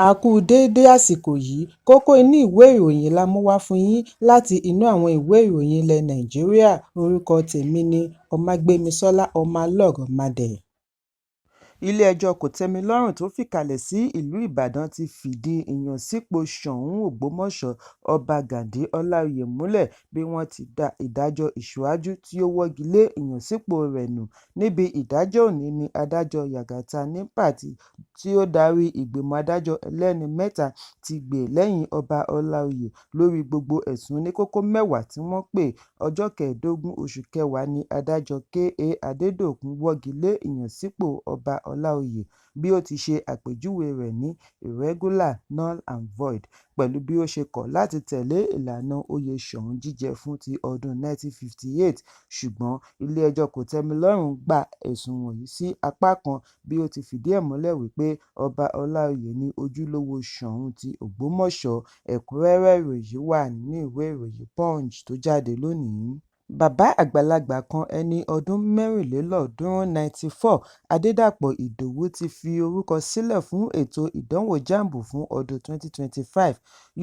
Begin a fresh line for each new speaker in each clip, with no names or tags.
A kú déédé àsìkò yìí. Kókó inú ìwé ìròyìn la mú wá fún yín láti inú àwọn ìwé ìròyìn ilẹ̀ Nàìjíríà. Orúkọ tèmi ni Ọmágbémisọ́lá Ọmọlọ́rọ̀mádé. Ilé-ẹjọ́ Kòtẹ́milọ́rùn tó fìkàlẹ̀ sí ìlú Ìbàdàn ti fìdí ìyànsípò Ṣòun Ògbómọ̀ṣọ́ Ọba Ghandi Ọláoyè múlẹ̀ bí wọ́n ti da ìdájọ́ ìṣáájú tí ó wọ́gi lé ìyànsípò rẹ̀ nù. Níbi ìdájọ́ òní ní Adájọ́ Yàgàtà Nípà tí ó darí ìgbìmọ̀ adájọ́ ẹlẹ́ni mẹ́ta ti gbè lẹ́yìn Ọba Ọláoyè lórí gbogbo ẹ̀sùn oníkókó 10 tí wọ́n pè. Ọjọ́ 15 oṣù kẹwàá ní Adájọ́ K.A. Adédòkun wọ́gi lé ìyànsípò Ọba Ọláoyè bí ó ti ṣe àpèjúwe rẹ̀ ní "irregular, null and void" pẹ̀lú bí ó ṣe kọ̀ láti tẹ̀lé ìlànà oyè Ṣòun jíjẹ fún ti ọdún 1958. Ṣùgbọ́n Ilé-ẹjọ́ Kòtẹ́milọ́rùn gba ẹ̀sùn wọ̀nyí sí apá kan bí ó ti fìdí ẹ̀ múlẹ̀ wípé Ọba Ọláoyè ni ojúlówó Ṣòun ti Ògbómọ̀ṣọ́. Ẹ̀kúnrẹ́rẹ́ ìròyìn wà nínú ìwé ìròyìn Punch tó jáde lónìí. Bàbá àgbàlagbà kan ẹni ọdún 364, 94, Adédàpọ̀ Ìdòwú ti fi orúkọ sílẹ̀ fún ètò ìdánwò JAMB fún ọdún 2025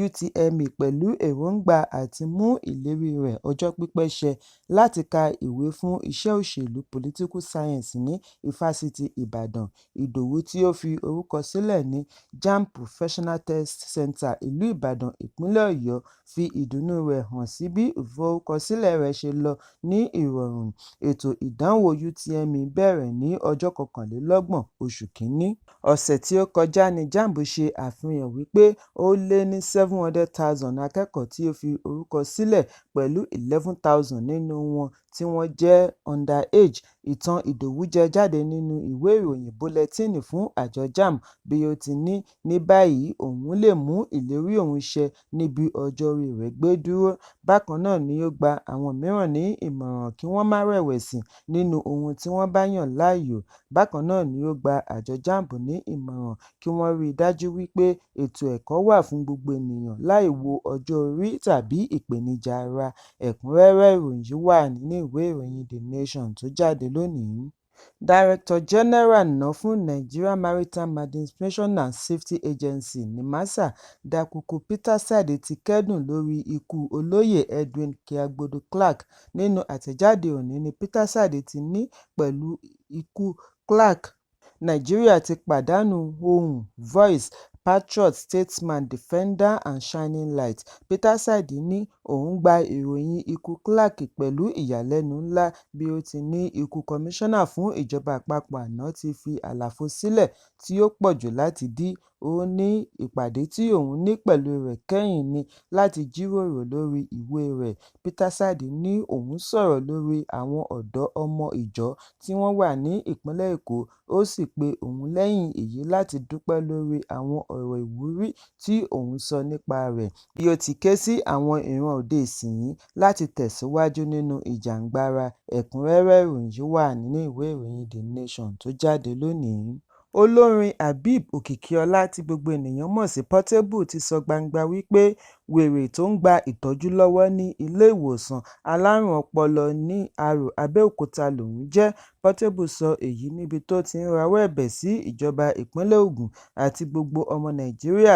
UTME pẹ̀lú èròńgbà àti mú ìlérí rẹ̀ ọjọ́ pípẹ́ ṣẹ láti ka ìwé fún iṣẹ́ òṣèlú Political Science ní Ifásitì Ìbàdàn. Ìdòwú tí ó fi orúkọ sílẹ̀ ní JAMB Professional Test Centre, ìlú Ìbàdàn, ìpínlẹ̀ Ọ̀yọ́, fi ìdùnnú rẹ̀ hàn sí bí ìforúkọsílẹ̀ rẹ̀ ṣe lọ ní ìrọ̀rùn. Ètò ìdánwò UTME bẹ̀rẹ̀ ní ọjọ́ 21 oṣù kìíní. Ọ̀sẹ̀ tí ó kọjá ní JAMB ṣe àfihàn wípé ó lé ní 700,000 akẹ́kọ̀ọ́ tí ó fi orúkọ sílẹ̀, pẹ̀lú 11,000 nínú wọn tí wọ́n jẹ́ under-age. Ìtàn Ìdòwú jẹ jáde nínú ìwé ìròyìn Búlẹ́tìnì fún àjọ JAMB bí ó ti ní ní báyìí òun lè mú ìlérí òun ṣẹ níbi ọjọ́ orí rẹ̀ gbé dúró. Bákan náà ni ó gba àwọn mìíràn ní ìmọ̀ràn kí wọ́n má rẹ̀wẹ̀sì nínú ohun tí wọ́n bá yàn láàyò. Bákan náà ni ó gba àjọ JAMB ní ìmọ̀ràn kí wọ́n rí i dájú wípé ètò ẹ̀kọ́ wà fún gbogbo ènìyàn láì wo ọjọ́ orí tàbí ìpèníjà ara. Ẹ̀kúnrẹ́rẹ́ ìròyìn wà nínú ìwé ìròyìn The Nation tó jáde lónìí. Director General ná fún Nigeria Maritime Administration and Safety Agency (NIMASA), Dakuku Peterside ti kẹ́dùn lórí ikú Olóyè Edwin Kiagbodo Clark. Nínú àtẹ̀jáde òní ní Peterside ti ní pẹ̀lú ikú Clark, Nàìjíríà ti pàdánù ohùn (voice), patriot, statesman, defender and shining light. Peterside ní òun gba ìròyìn ikú Clark pẹ̀lú ìyàlẹ́nu ńlá bí ó ti ní ikú kọmíṣánná fún ìjọba àpapọ̀ àná ti fi àlàfo sílẹ̀ tí ó pọ̀jù láti dí. Ó ní ìpàdé tí òun ní pẹ̀lú rẹ̀ kẹ́yìn ní láti jíròrò lórí ìwé rẹ̀. Peterside ní òun sọ̀rọ̀ lórí àwọn ọ̀dọ́ ọmọ Ijaw tí wọ́n wà ní ìpínlẹ̀ Èkó, ó sì pe òun lẹ́yìn èyí láti dúpẹ́ lórí àwọn ọ̀rọ̀ ìwúrí tí òun sọ nípa rẹ̀, bí ó ti ké sí àwọn ìran òde ìsinyìí láti tẹ̀síwájú nínú ìjìjàgbara. Ẹ̀kúnrẹ́rẹ́ ìròyìn wà nínú ìwé ìròyìn The Nation tó jáde lónìí. Olórin Habeeb Okikiola tí gbogbo ènìyàn mọ̀ sí Portable ti sọ gbangba wípé wèrè tó ń gba ìtọ́jú lọ́wọ́ ní ilé-ìwòsàn alárùn ọpọlọ ní Aro, Abẹ́òkúta lòun jẹ́. Portable sọ èyí níbi tó ti ń rawọ́ ẹ̀bẹ̀ sí ìjọba ìpínlẹ̀ Ògùn àti gbogbo ọmọ Nàìjíríà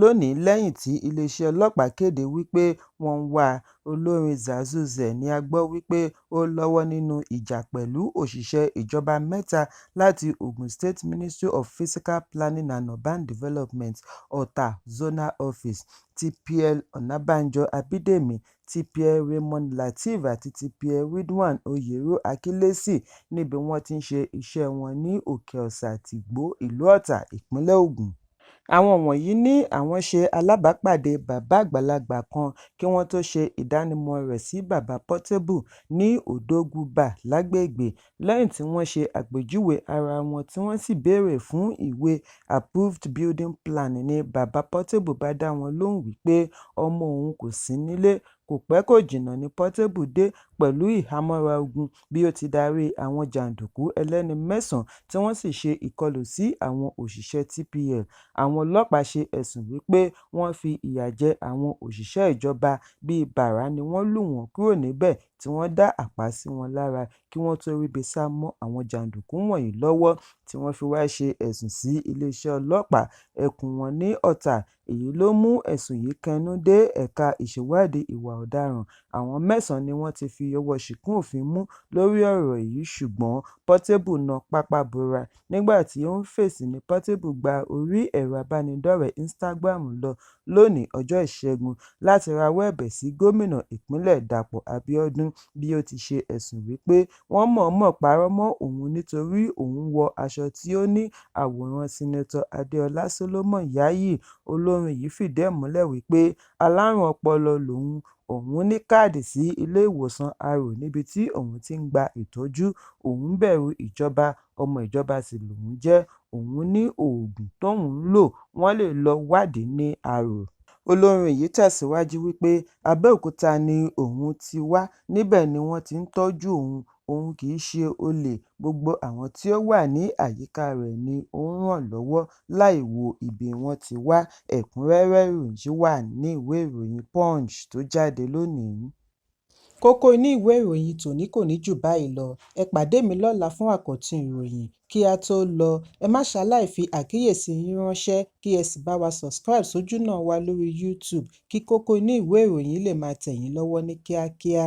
lónìí lẹ́yìn tí iléeṣẹ́ ọlọ́pàá kéde wípé wọ́n ń wá a. Olórin Zazoo Zeh ni a gbọ́ wípé ó lọ́wọ́ nínú ìjà pẹ̀lú òṣìṣẹ́ ìjọba mẹ́ta láti Ogun State Ministry of Physical Planning and Urban Development, Ota Zonal Office, TPL Ọ̀nàbànjọ Abídèmí, TPL Raymond Lateef àti TPL Ridwan Oyèrò Akílẹ́sì níbi wọ́n ti ń ṣe iṣẹ́ wọn ní Òkè-Ọ̀sà Tìgbò, ìlú Ọ̀tà, ìpínlẹ̀ Ògùn. Àwọn wọ̀nyí ní àwọn ṣe alábàápàdé bàbá àgbàlagbà kan kí wọ́n tó ṣe ìdánimọ̀ọ rẹ̀ sí Bàbá Portable ní Odogwu Bar lágbègbè. Lẹ́yìn tí wọ́n ṣe àpèjúwe ara wọn tí wọ́n sì béèrè fún ìwé Approved Building Plan ní Bàbá Portable bá dá wọn lóhùn wípé ọmọ òun kò sí nílé. Kò pẹ́ kò jìnnà ní Portable dé pẹ̀lú ìhámọ́ra ogun bí ó ti darí àwọn jàndùkú ẹlẹ́ni mẹ́sàn-án tí wọ́n sì ṣe ìkọlù sí àwọn òṣìṣẹ́ TPL. Àwọn ọlọ́pàá ṣe ẹ̀sùn wípé wọ́n fi ìyà jẹ àwọn òṣìṣẹ́ ìjọba, bíi bàrà ni wọ́n lù wọ́n kúrò níbẹ̀. tí wọ́n dá àpá sí wọn lára kí wọ́n tó ríbi sá mọ́ àwọn jàǹdùkú wọ̀nyí lọ́wọ́, tí wọ́n fi wá ṣe ẹ̀sùn sí iléeṣẹ́ ọlọ́pàá ẹkùn wọn ní Ọ̀tà. Èyí ló mú ẹ̀sùn yìí kẹnu dé ẹ̀ka ìṣèwádìí ìwà ọ̀daràn. Àwọn mẹ́sàn-án ni wọ́n ti fi ọwọ́ ṣìnkún òfin mú lórí ọ̀rọ̀ yìí, ṣùgbọ́n Portable na pápá bora. Nígbà tí ó ń fèsì ní Portable gba orí ẹ̀rọ ìbánidọ́rẹ̀ẹ́ Instagram lọ lónìí ọjọ́ Ìṣẹ́gun láti rawọ́ ẹ̀bẹ̀ sí gómìnà ìpínlẹ̀ Dàpọ̀ Abíọ́dún bí ó ti ṣe ẹ̀sùn wípé wọ́n mọ̀ọ́mọ̀ parọ́ mọ́ òun nítorí òun wọ aṣọ tí ó ní àwòrán Senator Adéọlá Solomon Yayi. Olórin yìí fìdí ẹ̀ múlẹ̀ wípé alárùn ọpọlọ lòun, òun ní káàdì sí ilé ìwòsàn Arò níbi tí òun ti ń gba ìtọ́jú, òun bẹ̀rù ìjọba, ọmọ ìjọba sì lòun jẹ́, òun ní oògùn tóun ń lò, wọ́n lè lọ́ọ́ wádìí ní Arò. Olórin yìí tẹ̀síwájú wípé Abẹ́òkúta ni òun ti wá, níbẹ̀ ni wọ́n ti ń tọ́jú òun, òun kì í ṣe olè, gbogbo àwọn tí ó wà ní àyíká rẹ̀ ni ó ń ràn lọ́wọ́ láì wo ibi wọ́n ti wá. Ẹ̀kúnrẹ́rẹ́ ìròyìn yìí wà ní ìwé ìròyìn Punch tó jáde lónìí. Kókó inú ìwé ìròyìn tòní kò ní jù báyìí lọ. Ẹ pàdé mi lọ́la fún àkọ́tún ìròyìn. Kí á tó lọ, ẹ má ṣaláì fi àkíyèsí yín ránṣẹ́ kí ẹ sì bá wa subscribe sójúnà wa lórí YouTube kí kókó inú ìwé ìròyìn lè máa tẹ̀ yín lọ́wọ́ ní kíákíá.